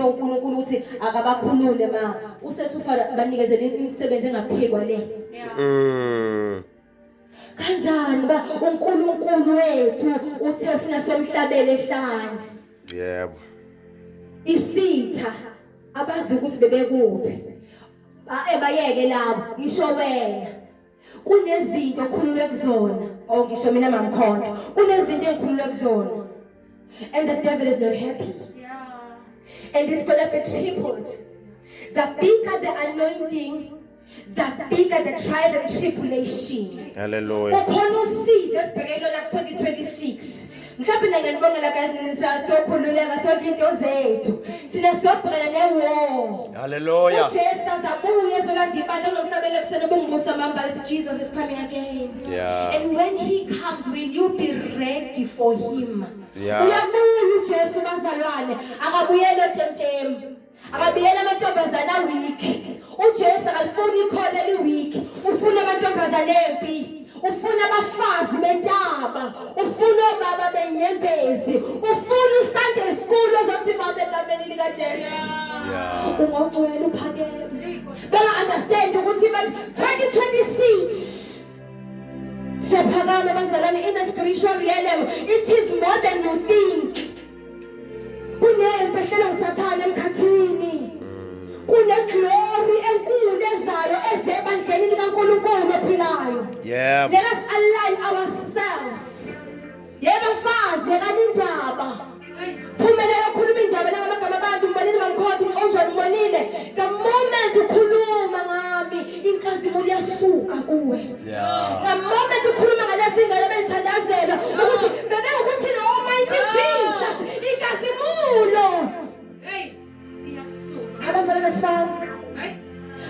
uNkulunkulu ukuthi akabakhulule ma usethi ufara banikezele imisebenzi engaphikwa le. Kanjani ba uNkulunkulu wethu uthe ufuna somhlabele ehlane. Yebo. Isitha abazi ukuthi bebekuphi. Bayeke labo ngisho wena. Kunezinto okhululwe kuzona. Oh ngisho mina mamkhonto. Kunezinto engikhululwe kuzona. And the devil is not happy. Yeah. And it's gonna be tripled. The bigger the anointing, the bigger the trials and tribulation. Hallelujah. Ukhona usizi esibheke lona ku-2026. Mhlawumbe mina ngiyanibongela kazi sokhululeka sonke into zethu. Thina siyobhekana ne-war. Hallelujah. UJesu azabuye ezolanda ibandla kunomhlabelo ekuseni obungubusa mambala ethi Jesus is coming again. Yeah. And when he comes, will you be ready for him? Yeah. Uyabuya uJesu bazalwane, akabuyeli otemtem. Akabiyeli amantombazane aweak. UJesu akalifuni ikhona eliweak. Ufuna amantombazane empi. Ufuna abafazi bentaba. Ufuna obaba benyembezi. Ufuna uSunday school ozothi baba egameni likaJesu. Yeah. Ungongcwele uphakeme. Benga understand ukuthi bathi 2026 siyaphakama bazalwane in the spiritual realm. It is more than you think. Kunempi ehlelwa uSathane emkhathini. Kune glory enkulu ezayo ezebandleni likaNkulunkulu ophilayo. Yebo. Let us align ourselves. Yebo mfazi, yekani indaba. Phumelela ukhuluma indaba nangamagama abantu, umbonile mamkhonto, umxonjwana umbonile. The moment ukhuluma ngami, inkazimulo iyasuka kuwe. Yeah. The moment ukhuluma ngalezi ngane beyithandazela ukuthi bebe ukuthi no Almighty Jesus, inkazimulo. Hey, iyasuka. Abazalwane besifana. Hey.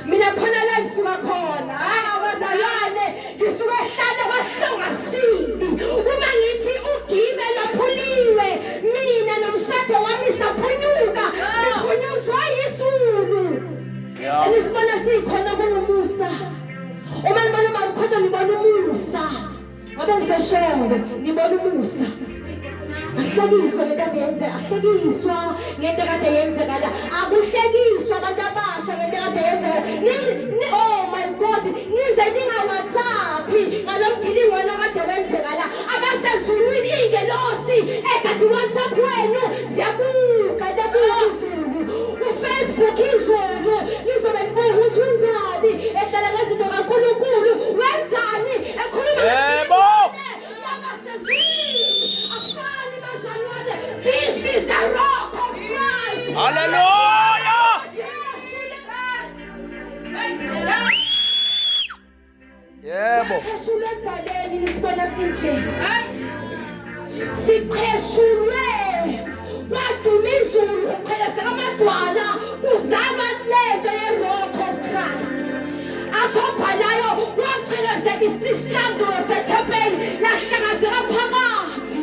Mina khona la ngisuka khona. Hayi abazalwane, ngisuka ehlane kwahlonga sibi. Uma ngithi ugibe lophuliwe, mina nomshado wami saphunyuka, siphunyuzwa yizulu. Yeah. Enisibona sikhona kungumusa. Uma ngibona mamkhonto ngibona umusa. Ngoba ngiseshongo ngibona umusa. Ahlekiswa ngento kade yenzeka, ahlekiswa ngento kade yenzekala. Akuhlekiswa abantu abasha ngento kade yenzeka. Ni oh my God, nize ninga WhatsApp ngalomgilingwana kade wenzeka la. Abasezulwini ingelosi ekade WhatsApp wenu ziyabuka liyabuka izulu. KuFacebook izulu lizobe libuka ukuthi wenzani ehlala ngezinto kaNkulunkulu wenzani ekhuluma Yebo. This is the rock of Christ. Hallelujah. Yebo. Siqheshulwe edaleni nisibona sinje. Siqheshulwe kwaduma izulu kuqheleseka amadwala kuzalwa lento ye-rock of Christ. Athi obhalayo waqheleseka isihlangulo sethempeli lahlakazeka phakathi.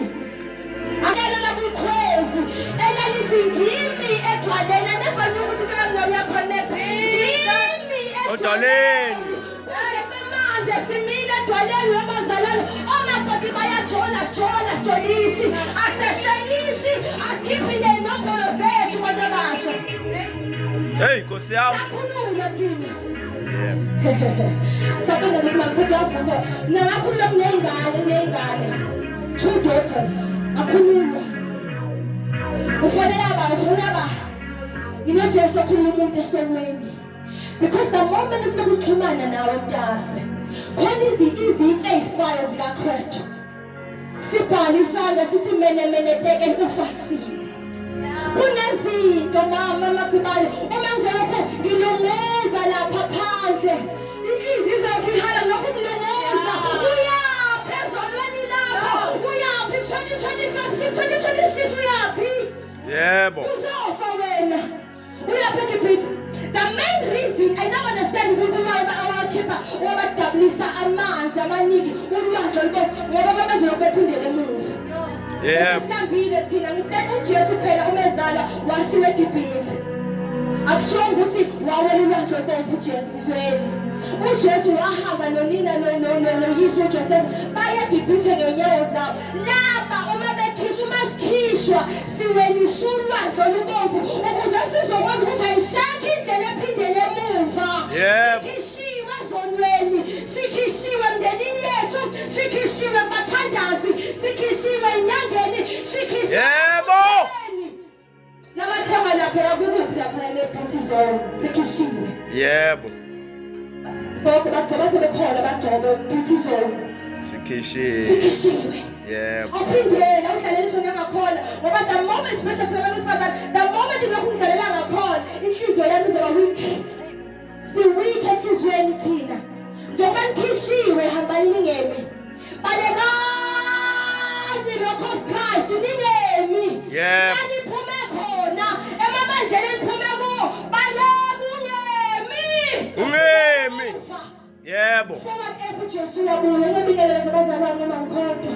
Akela lakukhwezi elalithi ngimi edwaleni. I never knew ukuthi into uyaconnect. Ngimi Odwaleni. Kuze manje simile edwaleni webazalwane omakoti bayajola sijola sijolisi aseshelisi asikhiphi ney'nombolo zethu bantu abasha. Hey Nkosi yami. Sakhulula thina. Yebo. Mhlawumbe nazo simamkhulu uyavutha. Mina ngakhulula kuney'ngane kuney'ngane. Two daughters. Akhululwa. Ufonela ba ufuna ba. NginoJesu okhulula umuntu esonweni. Because the moment esilokhu sixhumana nawe mntase, khona izitsha ey'fayo zikaKristu. Sibhala isandla sithi mene mene tekeli ufasile. Kunezinto mama makubale uma ngizolokhu ngilunguza lapha phandle inhliziyo zakho ihala lokhu ngilunguza uyaphi ezolweni lakho uyaphi 2025 2026 uyaphi. Yebo. Uzofa wena. Uyaphi eGibhithe? The main reason I now understand ukuthi why awakhipha wabadabulisa amanzi amaningi ulwandle olubomvu ngoba babezolokhu bephindele emuva. Yebo. Sihlambile thina ngifuna uJesu phela umezala wasiwe eGibhithe. Akusho ukuthi wawela ulwandle olubomvu uJesu ndizweni. uJesu wahamba nonina noyise uJoseph baye eGibhithe ngenyawo zabo. Laba uma bekhishwa uma sikhishwa siwelisha ulwandle olubomvu ukuze Sikhishiwe kubathandazi, sikhishiwe enyangeni, sikhishiwe. Yebo. Labathenga lapha kukuphi lapha ne-beauty zone sikhishiwe. Yebo. Gogo bagcoba sebekhona bagcobe beauty zone. Sikhishiwe. Sikhishiwe. Yebo. Awuphindela udlalele ngisho nangakhona ngoba the moment especially thina abantu besifazane the moment lokhu ngidlalela ngakhona inhliziyo yami izoba weak. Si weak enhliziyweni thina. Njengoba nikhishiwe hambani ningemi. Balekani Rock of Christ ningemi. Yebo. Naniphume khona emabandleni eniphume kuwo baleka ungemi. Ungemi. Yebo. Forward ever Jesu uyabuya ngiyabingelela nje bazalwane noma ngikodwa.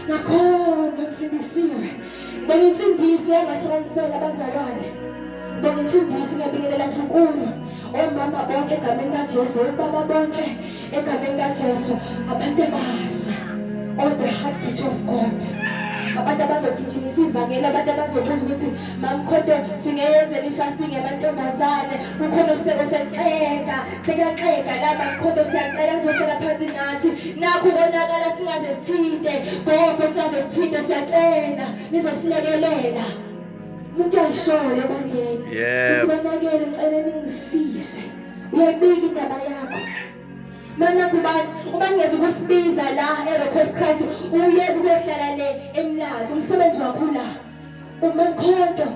Ngakhona ngisindisiwe. Ngibonga insindiso yangahlukanisela abazalwane. Ngibonga insindiso ngiyabingelela Nkulunkulu. Omama bonke egameni kaJesu, obaba bonke egameni kaJesu, abantu abasha. All the heartbeat of God. Abantu abazogijimisa ivangeli, abantu abazobuza ukuthi mamkhonto singeyenzela ifasting yamantombazane, kukhona oseko sexega, sekuyaxega la mamkhonto siyacela nizohlala phansi nathi. Nakho konakala singaze sithinte, gogo singaze sithinte siyacela nizosilekelela. Umuntu uyayishola ebandleni. Yebo. Usibanakele ngicela ningisize. Uyayibika indaba yakho. Mana kubani uma ngeze ukusibiza la eRock of Christ uye ukuyohlala le eMlazi umsebenzi wakho la. Umamkhonto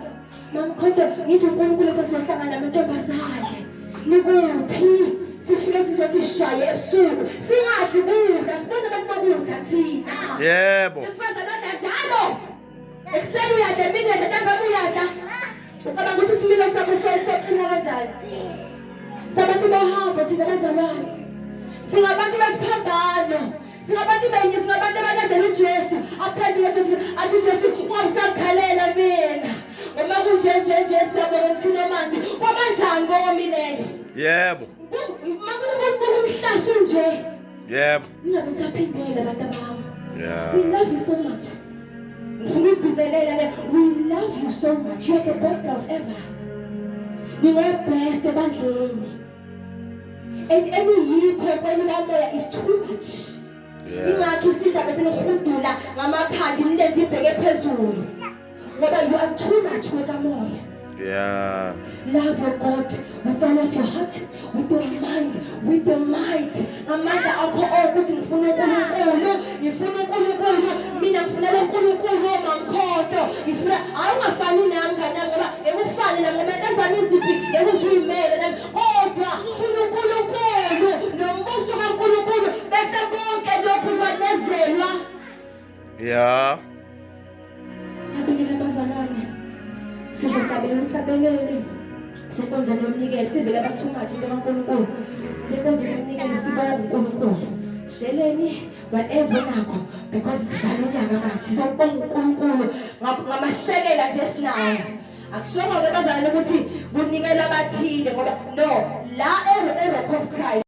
Mamkhonto ngizwe uNkulunkulu sesizohlangana namantombazane. Nikuphi? Sifike sizothi shaye ebusuku singadli kudla sibone abantu bokudla thina. Yebo. Esifazane njalo. Ekuseni uyadla emini uyadla ntambama uyadla. Ucabanga ukuthi isimilo sakho soqina kanjani? Sabantu bohambo thina bazalwane. Singabantu besiphambano. Singabantu benye, singabantu abalandela uJesu. Aphenduke uJesu, athi uJesu ungabusangikhalela mina. Uma kunje nje nje siyabonga emthini amanzi. Kwabanjani kowomileyo? Yebo. Makubukumhlasu nje. Yebo. Ningabe nisaphindela abantu abami. Yeah. We love you so much. Ngifuna ukugcizelela le we love you so much. You are the best girls ever. Ningo best ebandleni. And eniyikho kwelikamoya is too much. Yeah. Ingakho isitha bese nihudula ngamakhanda imilenze ibheke phezulu. Ngoba you are too much kwekamoya. Yeah. Love your God with all of your heart, with your mind, with your might. Ngamandla akho onke ukuthi ngifuna uNkulunkulu, ngifuna uNkulunkulu, mina ngifuna lo nkulunkulu omamkhonto. Ngifuna awungafani nami ngane ngoba ngeke nami ngoba ezami iziphi ngeke uzuyimele nami. Kodwa funa uNkulunkulu nombuso kaNkulunkulu bese konke lokhu kwanezelwa. Yeah. Ngiyabingelela bazalwane. Sizohlabela umhlabeleli. Senkonzo yomnikelo sivele abathumathi into kaNkulunkulu. Senkonzo yomnikelo sibonga uNkulunkulu. Sheleni whatever nakho because sivala unyaka manje sizobonga uNkulunkulu ngakho ngamashekela nje esinawo. Akusho ke bazalwane ukuthi kunikelwa abathile ngoba no la e Rock of Christ.